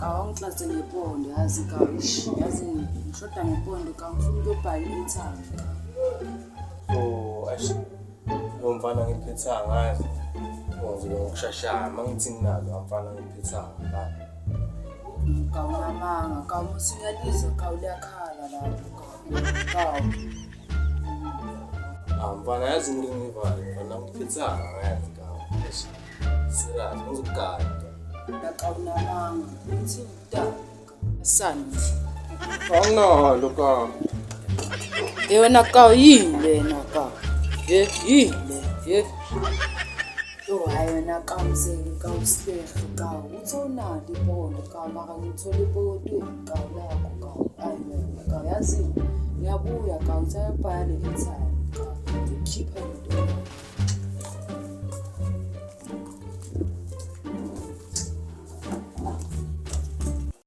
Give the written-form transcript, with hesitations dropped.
Kawu angiklaze ngepondo yazi kawu ish yazi ngishoda ngepondo kawu ngifuna ukuyobhala i-airtime kawu. Oh, eish. Lo mfana ngiliphethanga yazi. Ngizobe ngikushashaya uma ngithi nginalo mfana ngiliphethanga la. Kawu namanga kawu musi ngiyalizwa kawu liyakhala lapho kawu. Kawu. Ah mfana yazi ngike ngivale mfana ngiliphethanga yazi kawu. Eish. Serious ngizokugada. Kawu namanga uthi udaba. Sani. Anginalo kawu. Ye wena kawu yini lena kawu? Ye yini le? Ye. Yo hayi wena kawu mzeki kawu silehe kawu uthi awunalo ipondo kawu mara ngithole epokotweni kawu lakho kawu. Hayi wena kawu yazini ngiyabuya kawu ngithayabhala le airtime kawu ngikhipha.